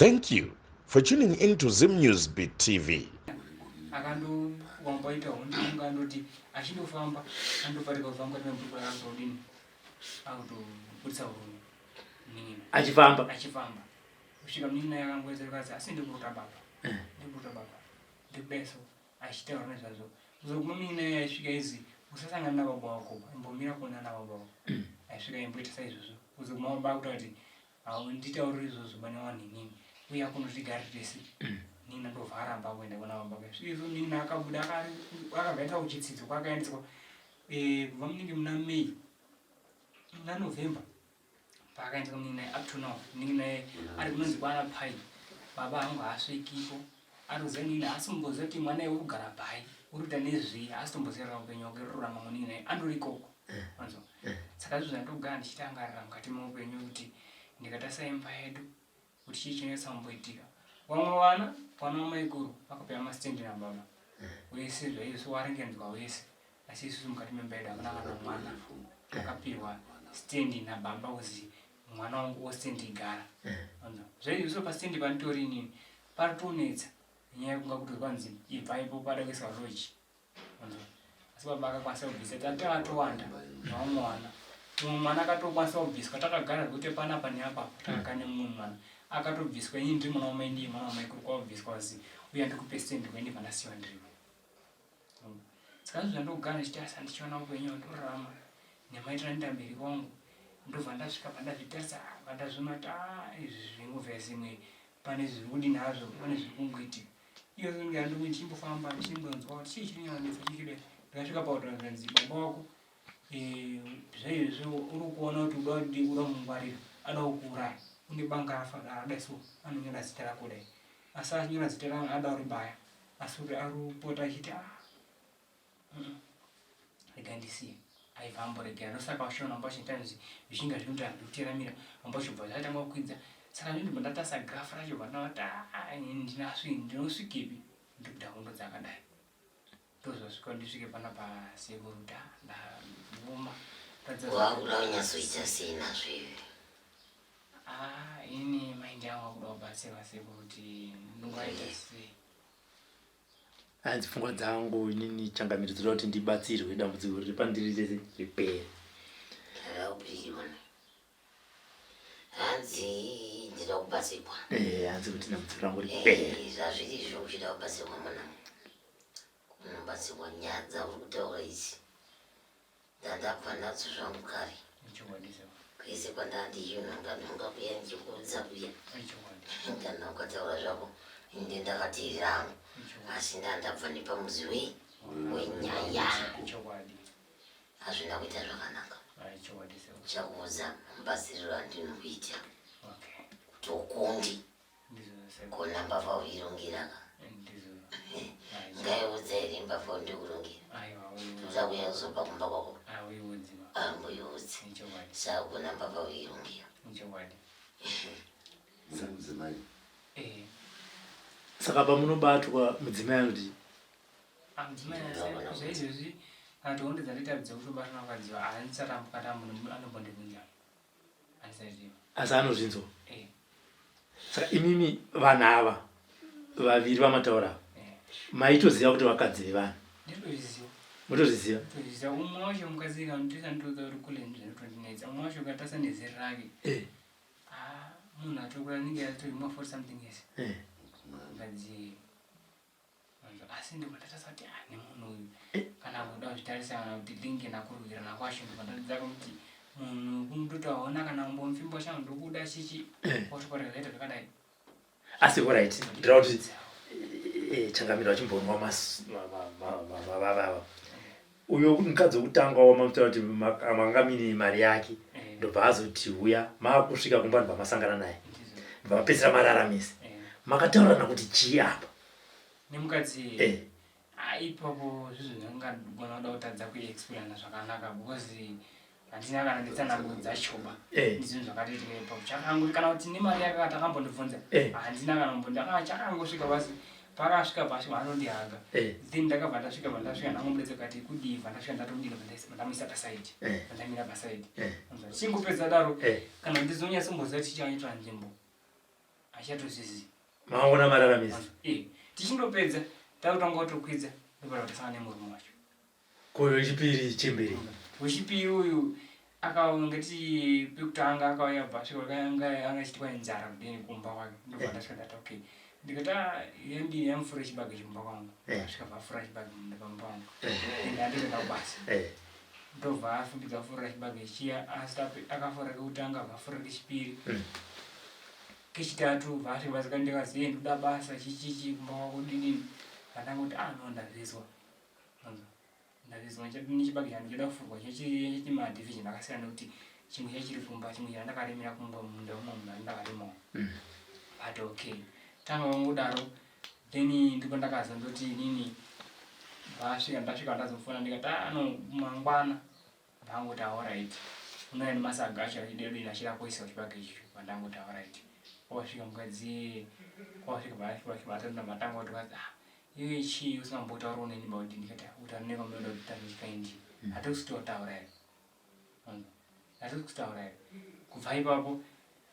Thank you for tuning in to Zim News Beat TV. Akandowamboita hondo kunge andoti achindofamba andoparika kubva mukati mebhuku rakatodini akutobudisa urume munin'ina. Achifamba. Achifamba kusvika munin'ina yakangoedza rikadzi asi ndikurota baba. Ndikurota baba. Ndikudai so achitaura nezvazvo. Kuzoguma munin'ina yaisvika izi usasangana nababa wako imbomira kuonana nababa wako. Aisvika imboita saizvozvo. Kuzoguma baba akutaura kuti Haunditauriri izvozvo bana wanhu inini uya kuno tigare tese nina ndobva aramba kuenda kuna baba vake zviizvo nina akabuda akabva aenda kuchitsidzo kwakaendeswa eh, kubva munenge muna May muna November paakaendeswa munini naye up to now munini naye ari kunonzi kwana pai baba hangu haasvikiko ari kuziva nini haasi kumboziva kuti mwana iwe uri kugara pai uri kuita nezvei haasi tomboziva rara upenyu wake rurama munini naye andori ikoko Wanzwa? Saka izvo zvandogara ndichitangarira mukati meupenyu kuti ndikatarisa imba yedu kuti chii chinetsa kumboitika. Vamwe vana, vana vamaiguru vakapiwa masitendi nababa. Wese zvaizvo warengenzwa wese. Asi isusu mukati memba yedu hakuna kana mwana akapiwa stendi nababa kuzi mwana wangu ostendi igara. Wanzwa? Zvaizvo pastendi panditori inini paritonetsa nenyaya yekunga kuti kwanzi ibvaipo pada kuiswa lodge. Asi baba akakwanisa kubvisa tanga takatowanda nevamwe vana. Mumwe mwana akatokwanisa kubviswa takagara zvekuti panapa neapa takagara nemumwe mwana akatobviswa ini ndiri mwana wamai ndiye mwana wamaikuru kwakubviswa kuzi uya ndikupe stand kuende pandasiwa ndiripo. Saka zvinhu zvandogara ndichitarisa ndichiona upenyu hwandorarama nemaitiro anoita mubereki wangu ndobva ndasvika pandazvitarisa pandazviona kuti ah izvi zvingobva zimwe pane zviri kudini hazvo pane zviri kungoitika. Iyo inenge yandiwe ndichimbofamba ndichimbonzwa kuti chii chiri kunyanya chii chiri ndakasvika pakuti zvanzi baba wako eh, zvaizvo uri kuona kuti uda kuti uda kumungwarira ada kukuuraya une banga rafa radai so anonyora zita rako dai asi achinyora zita rangu ada kuribaya asi kuti ari kupota achiti ah Rega ndisiye. Aibva amboregera ndosaka vachiona wanga vachiita zvichinga zvinoita zvikuteramira wanga vachibva zvatanga kukwidza saka ndinobva ndatasa graph racho bva ndavati ah, ini ndinasvi ndinosvikepi ndikuda hondo dzakadai ndozvasvika ndisvike pana pasekuru da ndabvuma wakuda kunyatsoita sei nazvo iwe ah ini maindi angu akuda kubatsirwa sekuru kuti ndingaita sei Hanzi pfungwa dzangu inini changamire dzoda kuti ndibatsirwe dambudziko riri pandiri rese ripere. Hanzi ndinoda kubatsirwa. Eh, hanzi kuti dambudziko rangu ripere. Eh, zvazviri izvo uchida kubatsirwa mwanangu. Unobatsirwa nyaya dzauri kutaura idzi. Ndandabva nadzo zvangu kare. Kwese kwandandiyunhonga nhonga kuya ndichikuudza kuya. Kana ukataura zvako inde ndakateerera hangu asi ndandabva nepamuzi wei wenyaya. Hazvina kuita zvakanaka. Chakuudza mabatsiriro andinokuita kuti ukundi. Kona mbavha uirungira ka. Ngaiudza here mbavha undikurungira. Uza kuya kuzoba kumba kwako. Amboiudzi. Saka kona mbavha uirungira. Mudzimai. Eh. Saka pamunobatwa mudzimai anoti ah, mudzimai zvaizvezvi kana tihondo dzanditaridza kutobatana kwakadziva handisati ambokata munhu anombondibvunza asi anozvinzwa eh. Saka imimi vanhu ava vaviri vamataura ava eh. Maitoziva kuti vakadzi vevanhu motozviziva umwe wacho mukadzi kanotisa kuti kule zvinotondinetsa umwe wacho ukatasa nezera rake eh. Ah, munhu atokura anenge atori mwa 40 something years mukadzi asi ndobva ndatasa kuti ah nemunhu uyu eh. kana kuda kuzvitarisa kana kuti link nakurwirana kwacho ndobva ndatadza kuti munhu kundoti aona kana kumbomufimbo changu ndokuda chichi eh. watoparira zvaita zvakadai asi orit ndira kuti eh, changamiro achimbonwa mavavava uyo mukadzi wekutanga wamamutaura kuti manga mine mari yake ndobva azoti uya maakusvika kumba ndobva masangana naye ndobva mapedzisira mararamisa makataurirana kuti chii apa nemukadzi ah, ipapo zvinhu zvingagona kuda kutadza kuexplaina zvakanaka because handina kana nditsananguro dzachoba eh. ndizvinhu zvakatoitika ipapo chakango kana kuti nemari yake takambondibvunza eh. handina kana kumbonda chakangosvika basi pakasvika pasi vanondihaga eh. then ndakabva ndasvika vandasvika ndangomudedza kati kudii vandasvika ndatodii vandamuisa pasaidi vandamira pasaidi chingopedza daro kana ndizonyatsomboziva chichanyitira nzvimbo. Hachatozvizivi. Maona mararamisi. Eh, tichindopedza takutanga kutokwidza ndopara kutasangana nemurume wacho. Ko wechipiri chembere. Wechipiri uyu akangati pekutanga akauya bva asvika anga anga achitwa nzara kudini kumba kwake ndobva eh. ndasvika ndati okay ndikati ah, yandii yamufura chibage chikumba kwangu eh. asvika vafura chibage munda pamba pangu eh. ende anditoenda kubasa ndobva afumbidza afurira chibage chiya asi akafura kekutanga vafura kechipiri mm. Kechitatu vasvika vasvika ndikazi hey ndoda basa chichichi kumba kwako didini vandangoti ah no ndazvizwa ndazvizwa nechibage changu choda kufurwa chechima division akasiyana nekuti chimwe chachiri kumba chimwe chandakarimira kumba munda umwe munda ndakarimawo mm. but okay tanga vangodaro then ndipo ndakazondoti inini vasvika ndasvika ndazofona ndikati ah no mangwana Ndangoti alright. Unouya nemasaga acho achidedeni achida kuisa kuchibage icho pandangoti alright. Kwasvika mukadzi kwasvika vatanda matanga kuti vakadzi ah iwe chii usingambotaura uneni about ndikati kutaura neka munoda kuti tandikaindi. Hmm. Hatisi kutotaura here. Hatisi kutaura here. Kubva ipapo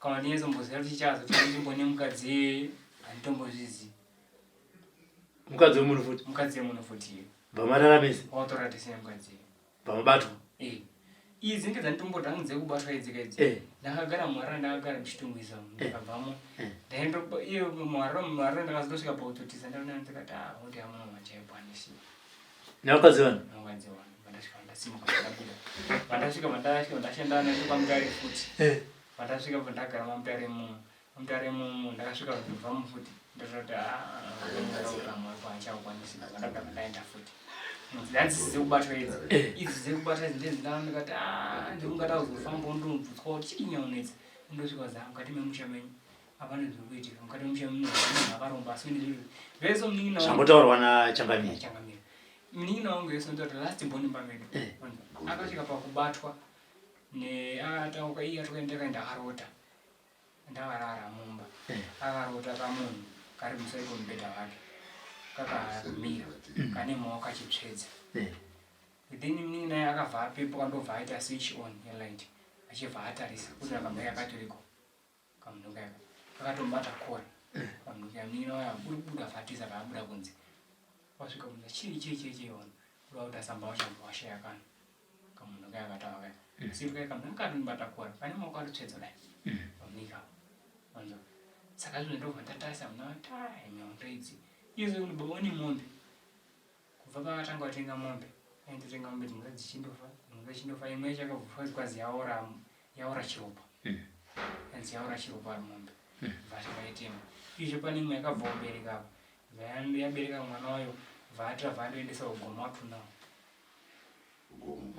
kana ndinyatsombozira kuti chichazo ndimbone mukadzi handitombozvizi. Mukadzi wemunhu futi. Mukadzi wemunhu futi. Vamararamisi. Watora tese mukadzi. Pamabatwa. Eh. Idzi dzinenge dzanditombo dzangu dzekubatwa idzi ka idzi. Eh. Ndakagara muHarare ndakagara muChitungwiza eh. ndakabvamo. Eh. Ndaendo iyo muHarare muHarare ndakazotosvika pakutotiza ndaona ndikati ah kuti amuna machaibwanisi. Nevakadzi vanhu. Nevakadzi vanhu. Vandasvika ndasimuka ndabuda. Vandasvika vandasvika ndashanda nacho kwaMutare futi. Eh. Vandasvika vandagara maMutare mumu. Mutare mumu ndakasvika ndobvamo futi ndototi ah ndakabva ndaenda futi dzadzisi dzekubatwa idzi eh. idzi dzekubatwa idzi ndedzindaa ndikati ah, ndikungada kuzofamba ndonobvutswa kuti chii nyaunetsa ndosvika za mukati memusha menyu hapana zviri kuitika mukati memusha menyu munhu akaromba asi vese munin'ina zvangotaurwa nachangamire changamire munin'ina wangu yese ndoti last born mumba medu eh. akasvika pakubatwa ne atauka iye atokaenda kaenda akarota Ndakarara mumba eh. akarota kamunhu kari musai kwemubhedha wake kakamira mm. kane maoko kachitsvedza eh. then munin'ina naye akabva apepuka ndobva aita switch on yelight achibva atarisa kuti akamhaka yakatoriko kamunhu kaya kakatomubata kora eh. kamunhu kaya munin'ina waye abuda vatiza vaabuda kunze wasvika kunze chii chii chii chii ona kuda kuti asamba wachamba washaya kana kamunhu kaya katawa kaya mm. asi kaya kamunhu katonibata kora kane maoko atotsvedza kudai mm. pamunika wanzwa saka zvino ndobva ndatarisa muna tai nyondo idzi izvo kuti baba une mombe kubva paakatanga kutenga mombe aitotenga mombe dzimwe dzichindofa dzimwe dzichindofa imwe yacho yakabva kwazi yaora yaora chiropa mm. yanzi yaora chiropa ari mombe vasvika vaitenga izvo pane imwe yakabva kubereka apa yabereka mwana wayo vaatira vaandoendesa kugoma up to now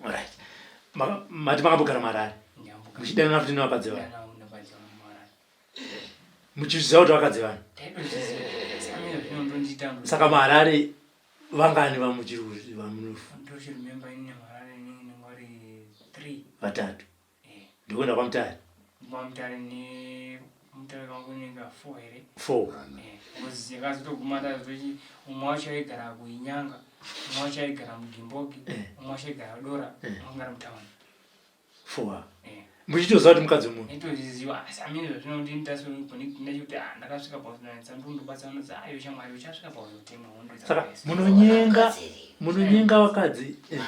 Right. Mati makambogara muHarare muchidanana futi nevakadzi vanhu muchiziva kuti vakadzi vanhu saka muHarare vangani vamuchiri vamunofu vatatu Ndikuenda kwaMutare. KwaMutare ne Mutare kwangu kunenge 4 here? 4. Eh, because yakazotoguma tazochi umwe wacho aigara kuInyanga, umwe wacho aigara muGimboki, eh. umwe wacho aigara Dora, eh. umwe aigara mutown. 4. Eh. Muchitoziva kuti mukadzi wemunhu? Nditoziva asi amene zvazvinondinita so connect ndachikuti ah ndakasvika pauzonetsa ndondobatsa unonzi ah iwe shamwari uchasvika pauzotemwa hondo Saka munonyenga munonyenga vakadzi. Eh.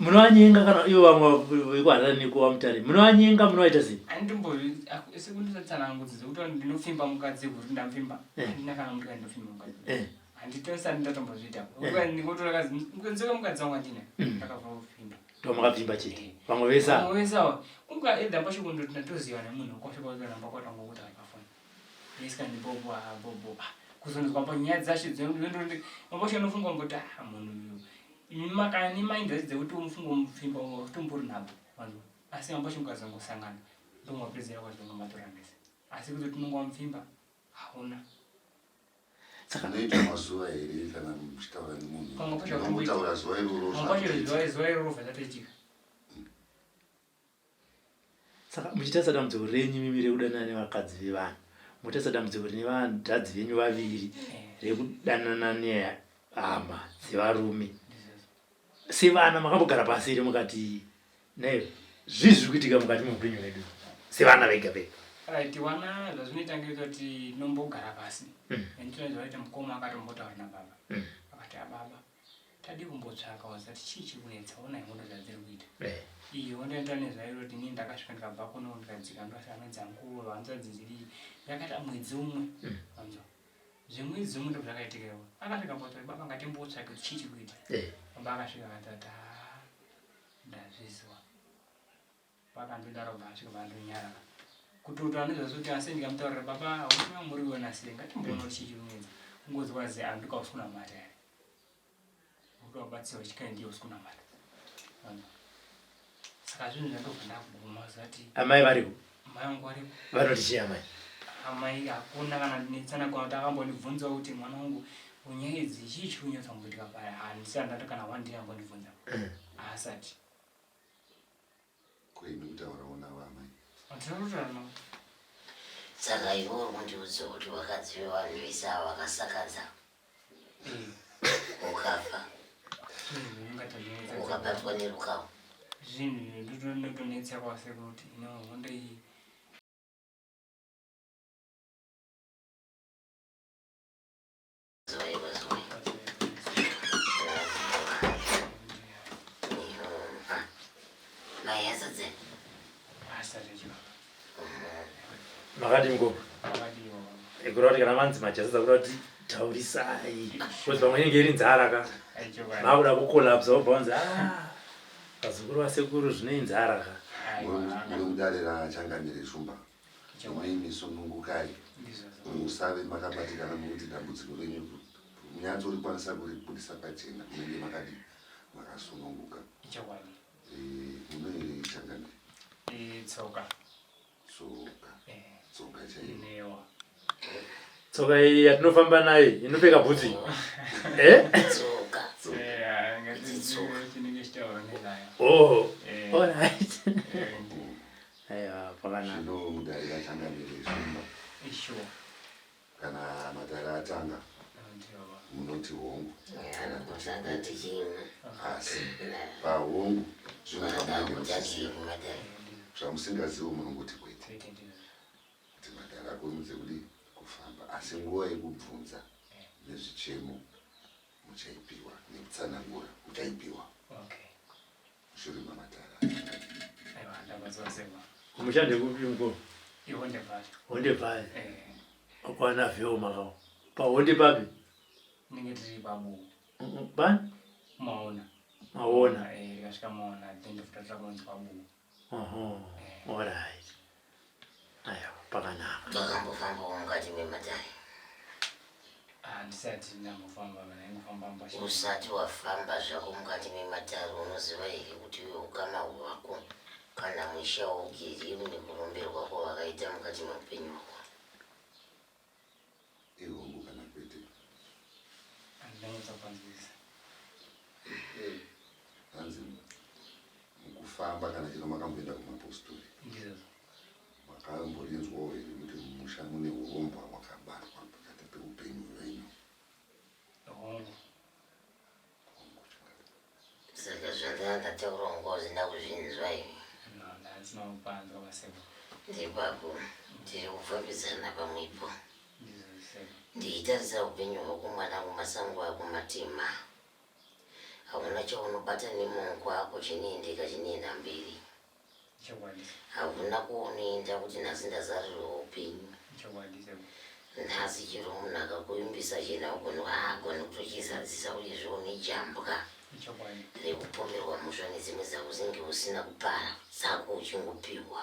munovanyenga kana ivo vamwe vekuharare nekuwamutare munovanyenga munovaita sei anditombosekundisatsanangudzi dzekuti ndinopfimba mukadzi kuti ndamupfimba eh. handina kana muti ndinopfimba mukadzi eh. handitosati ndatombozviita eh. ndikotora kazi mukadzi wangu andina mm. ndakabva kupfimba ndomakapfimba chete vamwe vese vamwe vese ava kunga edha pacho kundoti ndatoziva nemunhu kwasvika kutoramba kwatanga kuti pafoni Isika ndibobo ah bobo ah kuzonzwa pa nyaya dzacho dzembocho unofunga kuti ah munhu uyu makani mind dzacho dzekuti umufunga umupfimba utombori nabo vanhu asi ambocho mukazongosangana ndomwapedzera kwazvinonga matorambisa asi kuti tinonga wamupfimba hauna saka unoita mazuva here kana muchitaura nemunhu utaura zuva iroro zuva iroro zvatoitika Saka muchitarisa dambudziko renyu imimi rekudanana nevakadzi vevanhu, motarisa dambudziko rine vanhadzi venyu vaviri rekudanana nehama dzevarume. Sevana makambogara pasi here mukati naye zvii zviri kuitika mukati meupenyu hwedu sevana vega vega? Right, wana zvazvinoita ngekuti tinombogara pasi. And tinoziva kuti mukoma akatombotaura nababa. Akati ababa tadii kumbotsvaka wazati chii chiri kunetsa ona hondo zvadziri kuita. Iyi hondo inoita nezvairo kuti inini ndakasvika ndikabva kuno ndikadzika ndosana dzangu hanzvadzi dziri yakaita mwedzi umwe. Wanzwa? Zvemwedzi umwe ndozvakaitika iwo. Akasvika mboti baba ngatimbotsvake kuti chii chiri kuita. Baba akasvika akati ah ndazviziva. Vakandodaro vasvika vandonyarara. Kutotaura nezvazvo kuti asi ndikamutaurira baba hauna muriwo sei ngatimboona kuti chii chiri kunetsa. Kungonzwa zi andika usi kunamata here. Uri wabatsirwa chikai ndiye usi kunamata. Saka zvinhu zvandobva ndakuguma zati. Amai variko? Amai vangu variko. Vanoti chii amai? Amai hakuna kana ndinetsana kana kuti akambondibvunzawo kuti mwana wangu nyaya idzi chii chiri kunyatsa kumboitika paya handisati ndati kana one day ambondibvunza. Haasati. Ko imi kutaurawo navo amai? Tinotaura navo. Saka iwe uri kundiudza kuti vakadzi vevanhu vese ava vakasakadza Eh, ukafa zvinhu zvingatonetsa. ukabatwa nerukawo Zvinhu ndinotonetsa kwase kuti ino hondo iyi Makadii mukoma? Kureva kuti kana manzi majasadza kureva kuti taurisai because pamwe inenge iri nzara ka makuda kukolapsa wobva wanzi ah, vazukuru vasekuru zvine inzara ka. Muri mudare raChangamire Shumba. Imimi sunungukai musave makabatikana mukuti dambudziko renyu munyatsorikwanisa kuribudisa pachena munenge makadii makasununguka. Ichokwadi. Eh, munoerei changamire? Eh, tsoka. Tsoka. Eh. Tsoka chaiyo. Newa. Tsoka iyi yatinofamba nayo inopfeka bhutsi. Eh? Tsoka. Eh, ngati chinenge chitaura nezvayo. Oh. Eh. All right. Eh, Aiwa, pakanaka. Zvino mudare rachangamire Shumba. Sure. Kana matare atanga munoti hongu kana kuti kwete. Asi pahongu zvinhu zvamunenge muchiziva zvamusingazivi munongoti kwete. Kuti matare akurumidze kudii kufamba. Asi nguva yekubvunza nezvichemo muchaipiwa nekutsanangura muchaipiwa. Okay. Mushure mamatare Aiwa, ndabatswa sewa. Kumusha ndekupi mukoma? IHonde Valley. Honde Valley. Eh. Kwana vheo makao. PaHonde papi? Tinenge tiri pabu. Bani? Maona. Maona. Eh, tikasvika Maona then tofuta takunzi pabu. Oho. All right. Aiwa, pakanaka. Makambofambawo mukati mematare? Handisati ndambofamba kana ingofamba mba. Usati wafamba zvako mukati mematare unoziva here kuti ukama hwako kana musha waugere une kuromberwa kwawakaita mukati meupenyu hwako? Ihongu kana kwete? Handinanyatsa kupanzwisisa. Hanzi mukufamba kana chero makamboenda kumapostori. Ndizvozvo. Makamborinzwawo here kuti mumusha mune hurombwa hwakabatwa pakati peupenyu hwenyu? Hongu. Hongu chakadai. Saka zvandanga ndataura wanga usina kuzvinzwa iwe? No, ndandisina kupanzwa maseko. Ndipapo tiri kufambidzana pamwepo. Ndizvozvo seko. Ndichitarisa upenyu hwako mwanangu masango ako matema. Hauna chaunobata nemaoko ako chinoendeka chinoenda mberi. Chokwadi. Hauna kwaunoenda kuti nhasi ndazarirwa upenyu. Chokwadi seko. Nhasi chero munhu akakuvimbisa chinhu haugoni haagoni kutochizadzisa uyezve une jambwa Chokwadi. rekupomerwa mhosva nedzimwe dzaunenge usina kupara dzako uchingopihwa.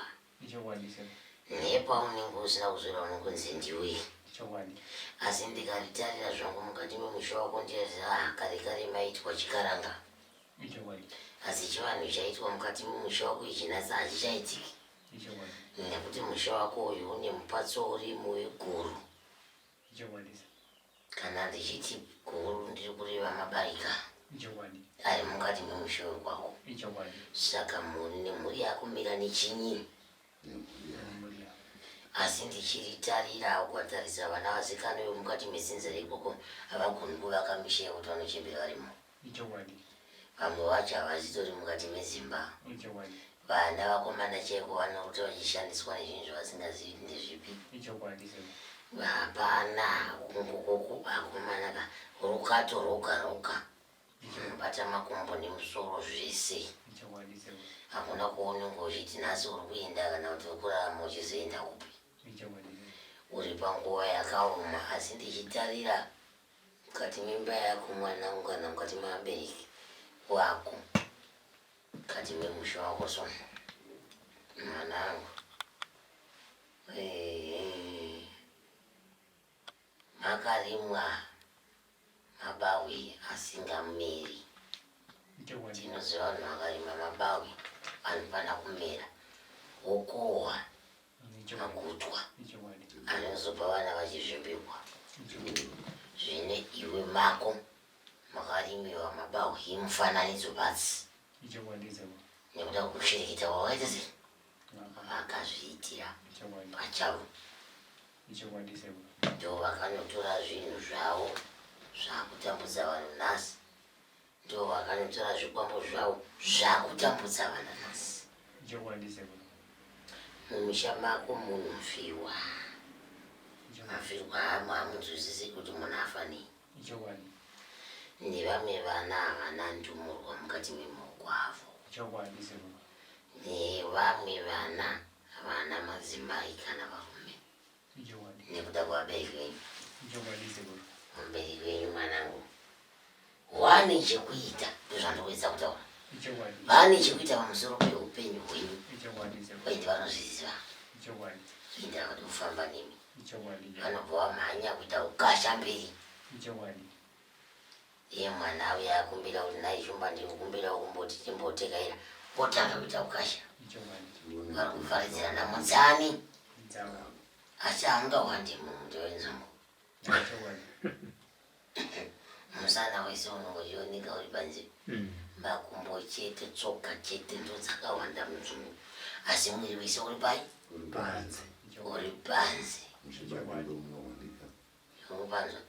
Chokwadi seko. Nepaunenge usina kuzora unongonzi ndiwe. Chokwadi. Asi ndikaritarira zvangu mukati memusha wako ndiyati ah kare kare maitwa chikaranga. Chokwadi. Asi chivanhu chaitwa mukati memusha wako ichi nhasi hachichaitiki. Chokwadi. Nekuti musha wako uyu une mupatso urimo weguru. Chokwadi. Kana ndichiti guru ndiri kureva mabarika Chokwadi. ari mukati memusha wekwako. Chokwadi. Saka mhuri nemhuri yako mira nechinyi. Nemhuri yako. Nemhuri yako. Asi ndichiritarira ukatarisa vana vasikana vemukati medzinza rekoko havagoni kuvaka misha yekuti vanochembera varimo. Chokwadi. Vamwe vacho havasitori mukati medzimba. Chokwadi. Vana vakomana chaiko vanorota vachishandiswa nezvinhu zvavasingazivi kuti ndezvipi. Ichokwadi sekuru. Hapana kungokoku vakomana ka rukato roga roga. Unobata makumbo nemusoro zvese. Ichokwadi sekuru. Hakuna kwaunenge uchiti nhasi uri kuenda kana kuti uri kurarama uchizoenda kupi. Ichokwadi sekuru. Uri panguva yakaoma asi ndichitarira mukati memba yako mwanangu kana mukati mevabereki wako. Mukati memusha wako so mwanangu. Eh, makarimwa mabawi asingameri. Tinoziva vanhu vakarima mabawi anofanira kumera wokohwa makutwa anozopa vana vachizvimbirwa. Zvine iwe mako makarimiwa mabawi emufananidzo basi nekuda kwekushirikita kwavakaita sei vakazviitira pachavo. Ndovakanotora zvinhu zvavo zvakutambudza vanhu nhasi. Ndovakanotora zvikwambo zvavo zvakutambudza vanhu nhasi. Mumisha mako munofiwa. Mafirwa hamo hamunzwisisi kuti munhu afa nei. Nevamwe vana havana ndumurwa mukati memaoko avo. Nevamwe vana havana madzimai kana varume. Nekuda kwevabereki venyu. Vabereki venyu mwanangu wane chekuita ndozvandikuedza kutaura. Vane chekuita pamusoro peupenyu hwenyu. Ende vanozviziva. Ende havadi kufamba nemi. Vanobva vamhanya kuita ukasha mberi. Iye mwana auya akumbira kuti nhai Shumba ndikukumbira kumboti timbotekaira otanga kuita ukasha. Vari kuvharidzira nhamo dzani asi haungawandi mumuti wenzungu. Musana wese unonge uchioneka uri panze. Makumbo chete, tsoka chete ndodzakawanda munzungu asi mwiri wese uri pai? Panze. Uri panze. Unopanzwa?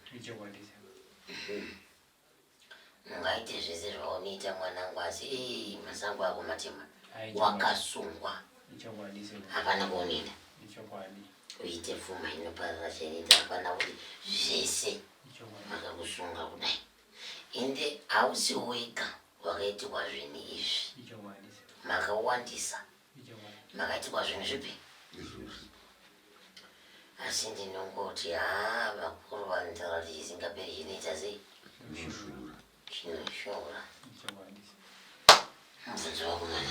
Ungaite zvese zvaunoita mwanangu asi ee masango ako matema. Wakasungwa. Hapana kwaunoenda. Uite pfuma inoparara chainoita hapana kuti zvese vakakusunga kudai. Ende hausi wega wakaitirwa zvinhu izvi. Makawandisa. Makaitirwa zvinhu zvipi? Asi ndinongoti haa vakuru vanotaura kuti chisingaperi chinoita sei? Chinoshora. Mubvunzo wako mwana.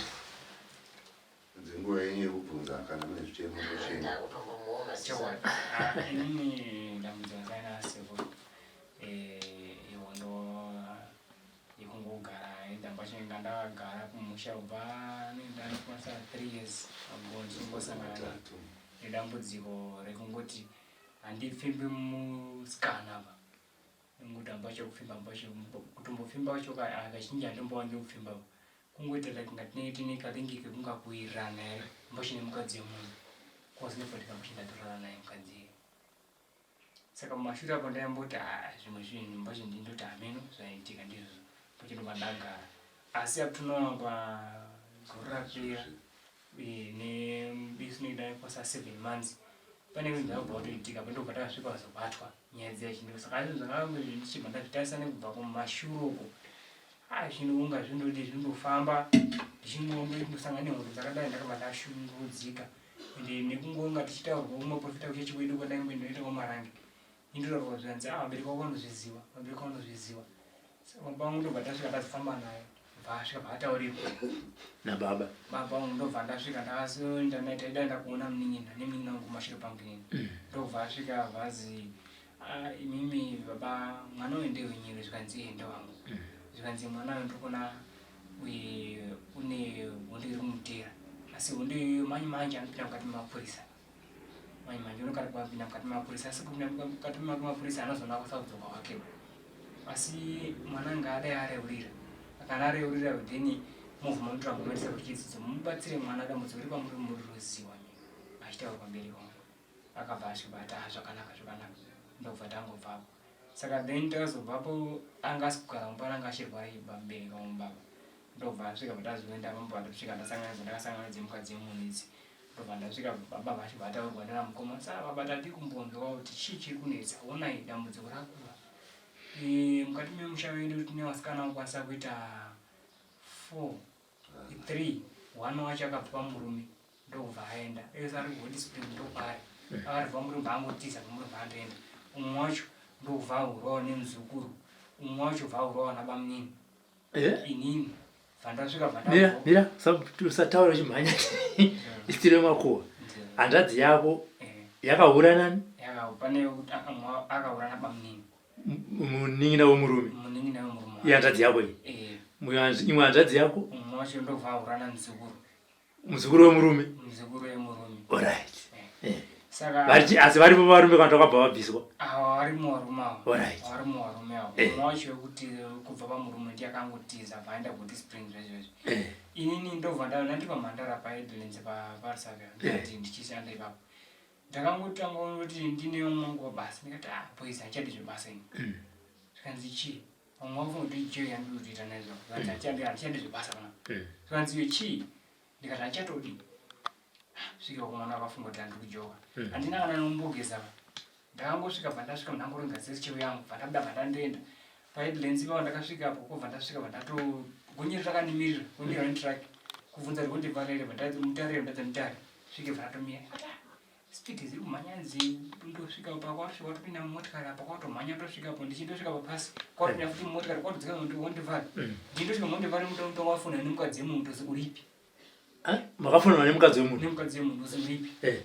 Dzenguva yenyu yekubvunza kana mune zvichemo zvochema. Ndakutombomuoma sisa. Inini dambudziko rakaina sekuru ihondo yekungogara ndamba chinenge ndakagara kumusha kubva ndandikwanisa 3 years ago ndichingosangana nedambudziko rekungoti handipfimbi musikana apa nekuti hamba chekupfimba hamba kutombopfimba kwacho kazhinji handimbowandi kupfimba kungoita like nga tinenge tine kalingi kekungakuwirirana here hamba chine mukadzi wemunhu cause nobva tikambochi ndatorara naye mukadzi iye Saka mumashure apo ndaimboti ah, zvimwe zvinhu mbacho ndindoti hameno zvaiitika ndizvozvo mbacho ndobva ndagara asi up to now pa gore rapera eh, nebisu nekuda kwasa seven months pane zvinhu zvakabva kutoitika pandobva takasvika vazobatwa nyaya dziya chindu saka zvinhu zvakange ndichibva ndazvitarisa nekubva kumashure uko ah zvinhu unga zvindodi zvindofamba ndichingondosangana nehondo dzakadai ndakabva ndashungurudzika Ende nekungonga tichitaurwa kumaprofita kuchechi kwedu kwandaimboenda ndoita kwamarange indotaurwa zvikanzi ah vabereki vako vanozviziva vabereki vanozviziva saka baba vangu ndobva ndasvika ndazofamba naye bva asvika bvaataurirwa nababa baba vangu ndobva ndasvika ndakazoenda naye taida enda kuona munin'ina nemunin'ina wangu kumashure pangu inini mm. ndobva asvika bvazi ah, imimi baba mwana uyu ndewenyere zvikanzi iye ndewangu mm. zvikanzi mwana uyu ndiri une hondo iri kumuteera asi hondo iyoyo manje manje anopinda mukati memapurisa manje manje unokati kupinda mukati memapurisa asi kupinda mukati memapurisa anozoona kusakudzoka kwake asi mwana anga adai areurira akana areurira then movha mamutora munoendesa kuti chidzidzo mubatsire mwana dambudziko riri kwamuri muri roziwa achitaura pamberi kwangu akabva asvibata ah, zvakanaka zvakanaka ndobva tangobvapo saka then takazobvapo anga asi kugara mumba anga achirwara mubereki wangu baba. Ndobva asvika patazoenda pamba pandasvika ndasangana ndakasangana dzemukadzi dzemunhu idzi. Ndobva ndasvika baba vacho vataurwa nana mukoma. Saka baba tadi kumbonzwa kuti chii chiri kunetsa. Honai dambudziko rakura. E, mukati memusha wedu tine vasikana vanokwanisa kuita 4 3 one wacho akabva pamurume ndokubva aenda ese ari kuhot spring ndokwaari akaribva pamurume bvaangotiza pamurume bvaandoenda umwe wacho ndokubva ahurawo nemuzukuru umwe wacho bva ahurawo nabamunini Eh? Inini vandasvika Mira, mira, usataura uchimhanya. Isitire makuva. Hanzvadzi yako eh. yakahura nani? Pane akahura nabamunini. Munin'ina wemurume. Munin'ina wemurume. Ihanzvadzi yako iyi. Eh. Imwe hanzvadzi yako? Umwe wacho ndobva ahura namuzukuru. Muzukuru wemurume? Muzukuru wemurume. Alright. Eh. Eh. Saka Vari asi varipo varume kana takabva vabviswa. Ava varimo varume ava. Alright. Varimo varume ava. Eh. Mumwe wacho wekuti kubva pamurume ndiye akangotiza abva aenda kuti spring zvezvezvi. Eh. Inini ndobva ndaona ndiri pamhandara paEdlands paRusape ndikati ndichishanda ipapo. Ndakangotanga kuti ndine umwe wangu wabasa ndikati ah boys handichadi zvebasa ini. Zvikanzi chii? Vamwe vakufunga kuti ijoyi yandiri kutoita naizvo. Zvikanzi handichadi handichadi zvebasa pana. Zvikanzi iwe chii? Ndikati handichatodi. Svika kumwana akafunga kuti handiri kujoka. Handina kana nombogeza. Ndakangosvika bva ndasvika ndangoronga dzese cheu yangu bva ndabuda bva ndandoenda. PaEdlands ipapo ndakasvikapo kobva ndasvika bva ndato gonyeti rakandimirira gonyeti rine truck kubvunza kuti kondivharire bva ndati mutarire ndati mutare svike bva ndatomira. Ata speed dziri kumhanya nzi ndosvika pa kwasvika watopinda mumotikari apa kwatomhanya tosvikapo ndichindosvika papasi kwatopinda futi mumotikari kwatodzika mondivhara. Ndichindosvika mondivhara mutongo wafona nemukadzi wemunhu tozi uripi. Ah, makafonana nemukadzi wemunhu? Nemukadzi wemunhu uzi uripi? Eh.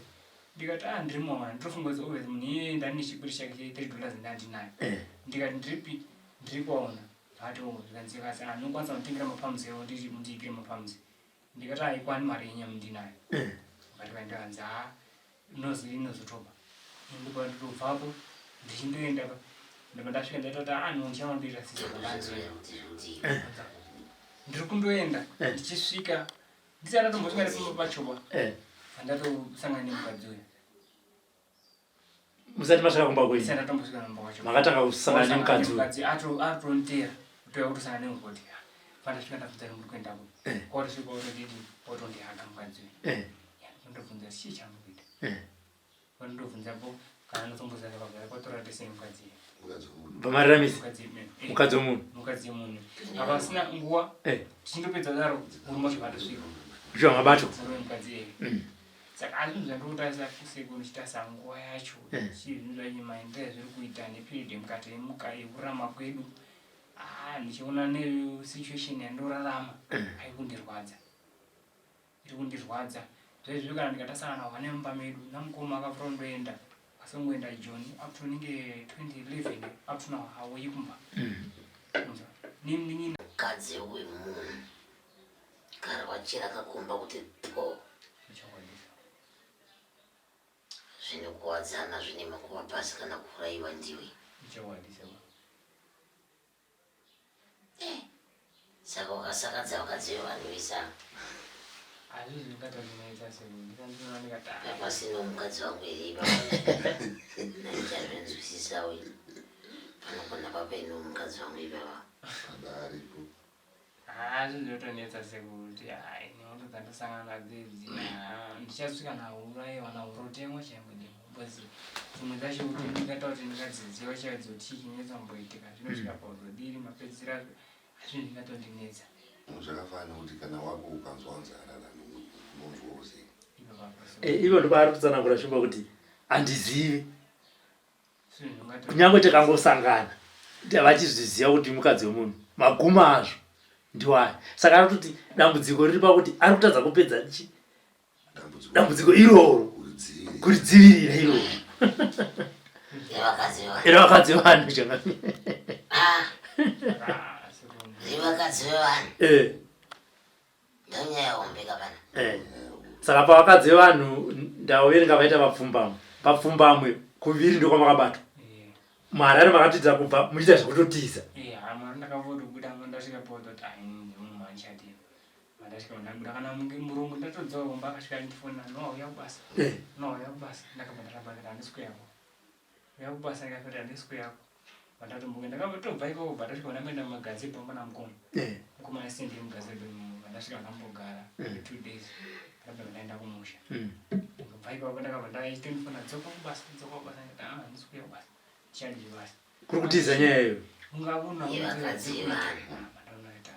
Ndikati ah ndiri mwana ndinofunga kuti obviously munhu iyeye ndani nechikwiri chake che 3 dollars ndandinayo. Eh. Ndikati ndiripi ndiri kwaona. Vati oh zvikanzi kasi ah ndinokwanisa kutengera mapams ewo ndiri mundiigire mapams. Ndikati haikwani mari yenyu yamundinayo. Eh. Vakati vaendanzi ah inozi inozotoba. Ndipo ndotobvapo ndichindoenda pa ndobva ndasvika ndaita kuti ah no ndichanondoita sisi pandanzi. Ndiri kundoenda Eh. ndichisvika ndisati ndatombosvika nepamba pachoba Eh. pandatosangana nemukadzi uyu. Musati masvika kumba kwenyu. Ndisati ndatombosvika nemba kwacho. Makatanga kusangana nemukadzi uyu. Mukadzi atontera kutouya kutosangana nemukoti. Pandasvika ndabvunza kuti muri kuenda kupi. Eh. Kwatosvika otondidi otondihaga mukadzi uyu. Eh. Ndobvunza chii chamukuita. Eh. Ndobvunzapo kana ndotomboziva zvakabva kwatora tese mukadzi uyu. Mukadzi wemunhu. Pamararamisi. Mukadzi uyu. Eh. Mukadzi wemunhu. Mukadzi wemunhu. Hapasina nguva Eh. tichindopedza daro murume wacho vatosvika. Zviwa mabato. Murume mukadzi iyeye. Saka asi zvinhu zvandinotarisa kusekuru ndichitarisa nguva yacho Eh. chii zvinhu zvacho maendero azviri kuita neperiod yemukati yemuka yekurarama kwedu ah ndichiona nesituation yandorarama aikundirwadza iri kundirwadza zvaizvi kana ndikatasangana hwane mumba medu namukoma akafura kundoenda asongoenda Joni up to ninge 2011 up to now hauyi kumba. Unzwa? Nini Mukadzi wemunhu gara wachera kakomba kuti po zvine kuwadzana zvine makuva pasi kana kuuraiwa ndiwe. Ichokwadi sema. Eh, saka wakasakadza vakadzi vevanhu vese ava. Hazvi zvingatozinetsa sekuru ndikandinoona ndikati ah. Pasina mukadzi wangu here ipapo? Ndichazvinzwisisawo ini. Panogona papaine mukadzi wangu ipapa. Baba aripo. Ah, zvinhu zvinotonetsa sekuru kuti hai nehondo dzandosangana nadzo idzi ah, ndichasvika nauraiwa naurotengwa chaiko demo because dzimwe dzacho kuti ndingataura kuti ndingadziziva chaidzo kuti chii chinetsa kumboitika zvinosvika pauzodiri mapedzisira azvo hazvinhu zvingatondinetsa. Zvakafanana nekuti kana wako ukanzwa nzara unonzwawo sei? Eh, ivo ndopaari kutsanangura shumba kuti handizivi kunyange tikangosangana vachizviziva kuti mukadzi wemunhu magumo azvo ndiwayo saka ari kutoti dambudziko riri pakuti ari kutadza kupedza chi dambudziko iroro kuridzivirira iroro revakadzi vevanhu changamire revakadzi vevanhu eh. Ndonyaya hombe kapana. Eh. Saka pavakadzi vevanhu ndaverenga vaita vapfumbamwe. Vapfumbamwe kuviri ndokwamakabatwa. Eh. MuHarare makatiza kubva muchiita zvekutotiza. Eh, hama ndakavotobuda ndasvika pototi ai munhu handichadi. Ndasvika ndabuda kana murungu ndatodzoka kumba akasvika andifonera no uya kubasa. Eh. No uya kubasa ndakabva ndaramba ndikati handisi kuyako. Uya kubasa ndikati handisi kuyako. Vandatomboka ndakatobva ikoko bva ndasvika ndamboenda mumagadzibho pana mukoma. Eh. Mukomana sendi yemugazebe ndasvika ndambogara 2 days, ndabva ndaenda kumusha. Ndikabva ipapo ndakabva ndaitondifona, "Dzoka kubasa, dzoka kubasa." Ndikati, "Ah, handisi kuuya kubasa, ndichadii basa?" Kuri kutiza nyaya iyo. Ungabona. Yevakadzi vevanhu. Mandaonaita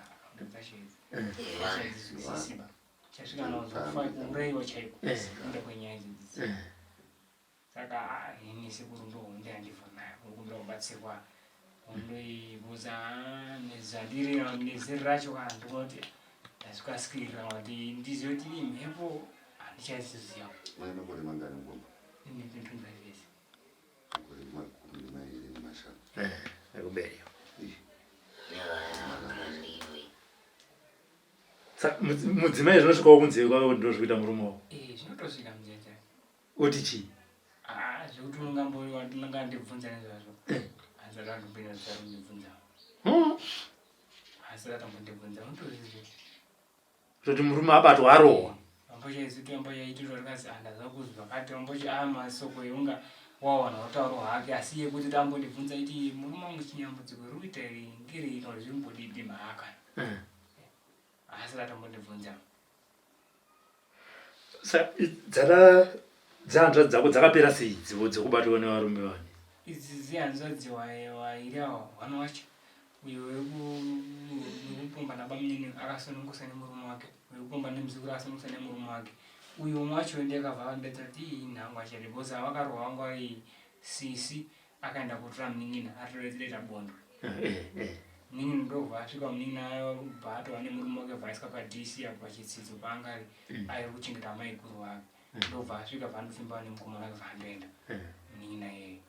chasvika nazofa kuurayiwa chaiko kuenda kwenyaya idzidzi. Saka ini sekuru ndohonde yandibva nayo, kukumbira kubatsirwa. Hondoibuza nezvandiri nezeri racho kana ndinoti ndasvikasikirira kuti ndizive kuti ii mhepo handichaiziziva. Mune makore mangani, ngoma? Ine 25 years. Makore 25. Ekubereka. Ih, Nevakandiwe. Saka mudzimai zvinosvikawo kunzeve kwavo kuti ndozvikuita murume wavo? Eh, zvinotosvika munzeve. Oti chii? Ah, zvekuti unonga ndibvunza nezvazvo, asati andopinda zvisati kundibvunza. Asati atambondibvunza, unotozviziva. Kutoti murume abatwa arohwa. Ambochaiziti ambochaitirwa rikazi andaza kuzwa kati ambochi a masoko eunga wawana utauro hake, asi iye kuti tambondibvunza iti murume wangu chinyambudziko riri kuita iri ngerei kana kuti zvirimbodidi mahakana. Asati atambondibvunza. Saka dzaka dzehanzvadzi dzako dzakapera sei dzivo dzekubatwa nevarume vane? Idzi zihanzvadzi wairi awa, one wacho uyo wekupomba nabamunini akasunungusa nemurume wake, wekupomba nemuzukuru akasunungusa nemurume wake. Uyo umwe wacho ndiye akabva vandidetsera kuti ii nhangu achati because avakarwa vanga vari sisi, akaenda kutora munin'ina atoretireta bondo. Munin'ina ndobva asvika, munin'ina bva atova nemurume wake, bva aiswa paDC apo pachitsidzo paanga ari ari kuchengeta maiguru wake. Ndobva asvika bva nemukomana wake, bva andoenda munin'ina iyeye.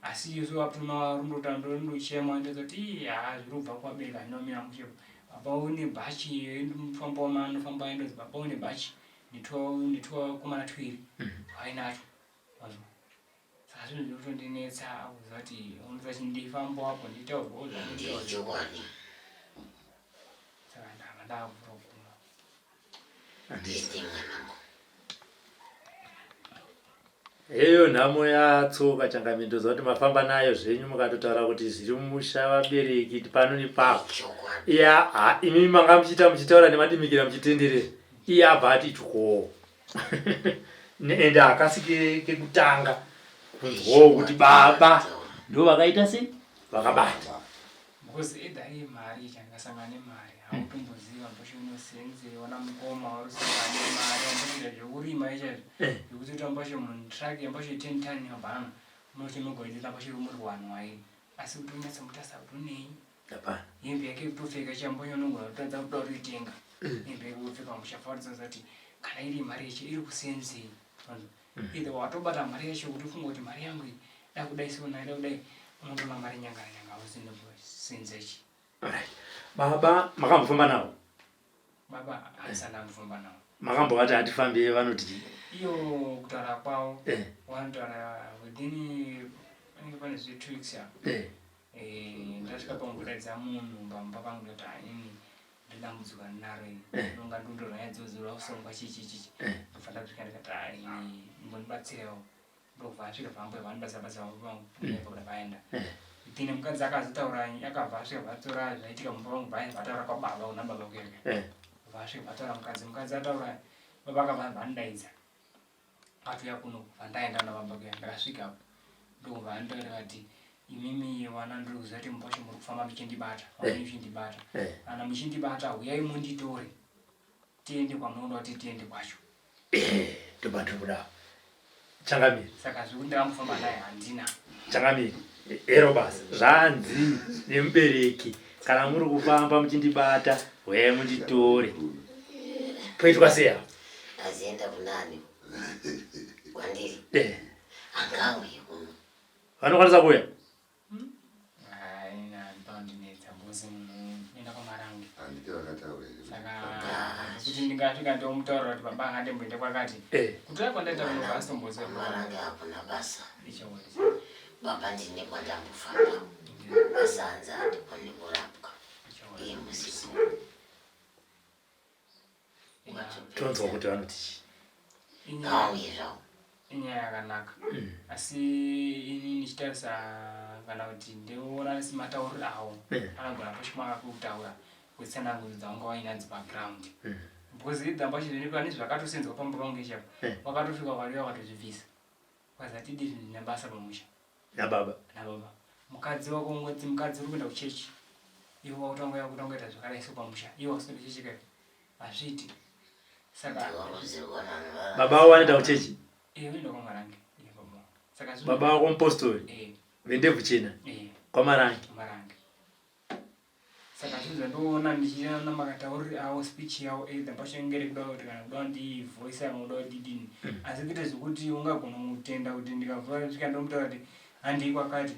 Asi isu apuma rundochema ndozoti, "Ii, haa, zviri kubva kuvabereki hazvinomira mushe. Baba une bhachi, mufambo wamanofamba endozi baba une bhachi netwakomana twiri wainacho." Wazwa? Saka zvinhu zvinotondinetsa kuziva kuti unoza chindifambo apo nditaurwawo zvandinotaura. Chokwadi. Saka ndava ndakuvhura kuguma. Nditi mwanangu. Heyo nhamo yatsoka changamire, kuti mafamba nayo zvenyu mukatotaura kuti zviri mumusha, vabereki pano nepapo. Chokwadi. Iya ha, imi manga muchiita muchitaura nemadimikira muchitenderera, iye abva ati tyoo. Ende hakasi kekutanga kunzwawo kuti baba ndo vakaita sei vakabata. Because either iye mari chandikasangana nemari hautomboziva mbosho inosenzewa namukoma warusangana nemari wambotoita zvekurima ichaizvo zvekuti utamboshe munhu truck yamboshe 10 ton yabhanana unochemegoitita mboshe muri wanhu wairi, asi kuti unyatsomutasa kuti unei? Hapana. Hembe yake kutopfeka chambonyo unogona kutadza kuda kutoitenga hembe yake kutopfeka muchafaridza kuti kana iri mari yacho iri kusenzei. Either watobata mari yacho kuti ufunge kuti mari yangu iyi da kudai siona ida kudai, unotoona mari nyangana nyanga usina kusenza chi. Alright. Baba makambofamba navo? Baba asana ambofamba navo. Makambovati hatifambe, vanoti chii? Iyo kutaura kwavo wanotaura within panenge pane zve 2 weeks apo. Ndasvika pangodaidza munhu pamba pangu, ndati hanini ndidambudziko ndinaro ini. Ndonga ndondorwa nyaya dzodzora kusongwa chichi chichi. Ndofanira kusvika ndikati haini mbondibatsirewo, ndobva asvika pambo vandibatsira batsira pamba pangu kuda vaenda. Then mukadzi akazotaura, akabva asvika vatora zvaitika mumba pangu, vataura kwababa kuna baba kuyaka. Vasvika vataura mukadzi, mukadzi ataura, baba akabva vandidaidza atouya kuno, vandaenda nababa kuya. Ndakasvika apo ndobva andoenda vati, "Imimi wana ndiri kuziva kuti mubosho muri kufamba muchindibata, vamwe muchindibata. Kana muchindibata huyai munditore tiende kwamunoda kuti tiende kwacho." Ndobva ndiri kuda changamire. Saka zvekuti ndakambofamba naye handina. Changamire, ero basa zvanzi nemubereki, kana muri kufamba muchindibata huyai munditore, poitwa sei apa? Azienda kunani? Kwandiri? Eh. Angauye kuno. Vanokwanisa kuuya? Haina pandinetsa because munhu enda kwamarange. Handiti vakataura here? Saka kuti ndingasvika ndomutaurira kuti baba angandimboende kwakati. Kutora kwandaita kunobva asitomboziva. Marange hakuna basa. Ichokwadi. Baba ndine kwandambofamba. Basa hanzi handikoni kurapwa. Iye musipo. Tonzwa kuti vanoti chii. Ngauye zvavo. Inyaya yakanaka, asi ini ndichitarisa kana kuti ndoona sematauriro avo anogona poshimaka kutaura. Wetsanangudzo dzawanga wainadzo paground because idhamba chizvini pane zvakatosenzwa pamba pangu ichapo. Wakatosvika wakadii wakatozvibvisa. Kwazi hatidi zvinhu zvine basa pamusha. Nababa. Nababa. Mukadzi wako ungoti mukadzi uri kuenda kuchechi. Iwe wakutanga yakutanga kuita zvakadai so pamusha. Iwe wasina chechi kai. Hazviiti. Saka baba wako vanoenda kuchechi? Eh, vanoenda kwaMarange. Eh, baba. Saka baba wako mupostori? Eh. Vendebvu chena? Eh. KwaMarange. Marange. Saka zvinhu zvandoona ndichiona makataurire avo speech yavo either pachengere kuda kuti kana kuda ndivoice kana kuda ndidini asi kuite zvekuti ungagona kutenda kuti ndikabva svika ndomutaura kuti handei kwakati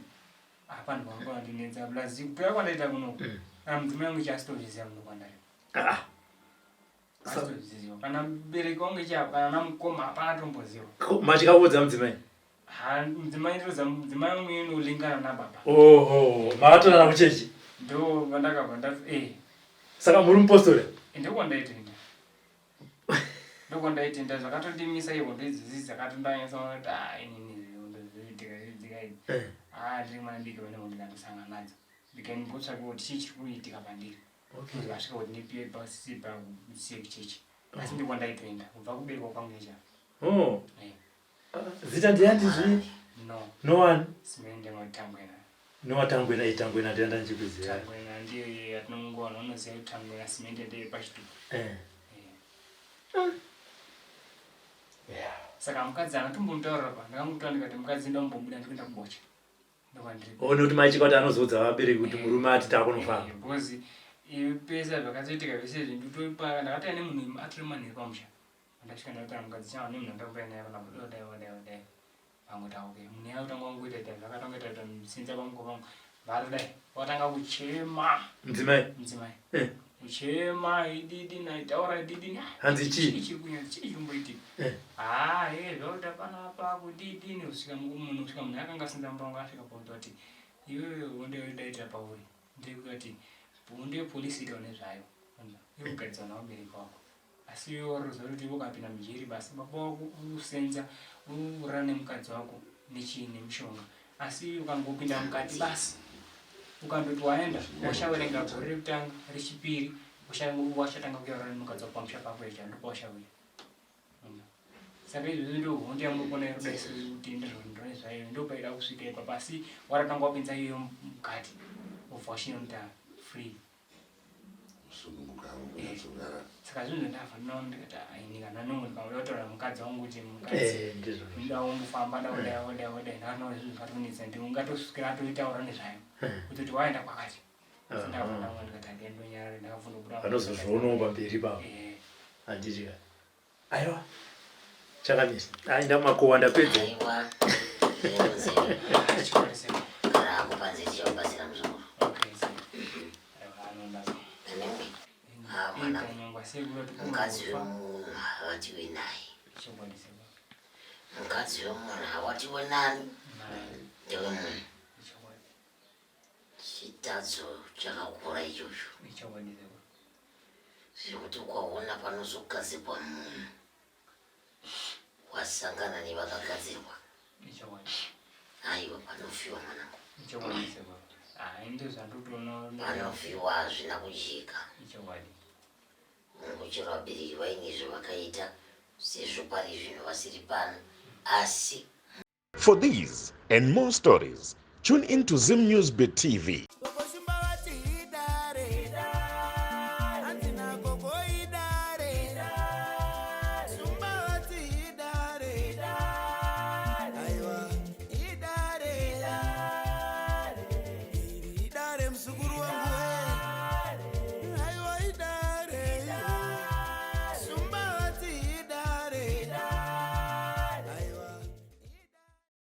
apa ndivanga vandinetsa plus kutoya kwandaita kunoku kana mudzimai wangu ichasitozviziva kuno kwandari ah. asitozviziva kana mubereki wangu ichapa kana namukoma hapana tomboziva machikaudza mudzimai Mudzimai ndoza mudzimai wangu inolingana nababa. Oho, makatorana kuchechi? Ndo vandakabva ndati eh. Saka muri mupostori? Ndokwandaitenda. Ndokwandaitenda zvakatondimisa ihondo idzodzi dzakatondanyatsa kuti ah inini hondo dzinoitika dzika idzi. Eh. Ah ndiri mwana diki vane hondo ndandosangana nadzo. Ndikambotsvaka kuti chii chiri kuitika pandiri. Okay. Ndikasvika kuti ndipiwe pasisi pasiye kuchechi. Asi ndokwandaitoenda kubva kuberekwa kwangu icha. Oh. Eh. Zita ndiyani zvi? No. No one. Simende Matangwena. No Tangwena, eh Tangwena ndiye ndandikuziva. Tangwena ndiye yatinongowana unoziva kuti Tangwena simende ndiye pachitupa. Eh. Eh. Yeah. Saka mukadzi anatombonitaurira pa ndakamutaura ndikati mukadzi ndombobuda ndikuenda kubocha. Ndokwandiri. One kuti mai chikati anozoudza vabereki kuti murume ati takunofamba. Eh, because pese zvakazoitika zvese izvi nditopa ndakataya nemunhu atori manheru pamusha. Ndasvika ndakataura mukadzi chava nemunhu andakauya naye panapa dai dai dai dai vangoti okay munhu yaye kutanga wangoita ita zvakatanga ita ita mutsinza pangu pangu vatodai watanga kuchema mudzimai mudzimai eh. kuchema ididi naitaura ididi hanzi chii chiri kunyanya chii chiri kumboitika eh. haa he zvakuita panapa kudidini kusvika munhu kusvika munhu akanga asinza mumba asvika pakuti iwewe honde yodaitira pauri ndekuti honde yepolisi itawo nezvayo irikugadzirwa navabereki wako Asi iwe waroziva kuti iwe ukapinda mujeri basi baba wako usenza urara nemukadzi wako nechii nemishonga asi ukangopinda mukati basi ukandoti waenda washaverenga gore rekutanga rechipiri washatanga kuyaurara nemukadzi wako pamusha pako icha ndopawashauya saka izvozvo ndo hondo yamuri kuona iroda kuti ndizvo ndopaida kusvika ipapa asi waratanga wapinza iyoyo mukati obva wachinoita free kusununguka havo kunyatsogara saka zvinhu zvandabva ndinaona ndikati aini kana nongo ndikauya kutaura mukadzi wangu kuti mukadzi Eh, ndizvo ndoda kumbofamba ndaudai wadai wadai ndakatoona zvinhu zvakatonetsa ndi ungatosvikira atoitaura nezvayo kutoti waenda kwakati ndakabva ndaona ndikati handi ndonyarara ndakabvunda kubuda vanozozvionawo pamberi pavo Eh, handiti ka Aiwa. Chakamisa. Aenda mumakowa ndapedza. Aiwa. Kana akupanze tichakubatsira muzukuru. Ah, mukadzi wemunhu havatiwe naye. Mukadzi wemunhu hawatiwe nani? Ndewemunhu. Chitadzo chakakura ichocho. Zvekuti ukaona panozogadzirwa munhu wasangana nevakagadzirwa. Aiwa panofiwa mwanangu. Panofiwa hazvina kujeka. Hongu chero vabereki vaine zvavakaita sezvo pari zvino vasiri pano asi For these and more stories, tune in to Zim News Bit TV.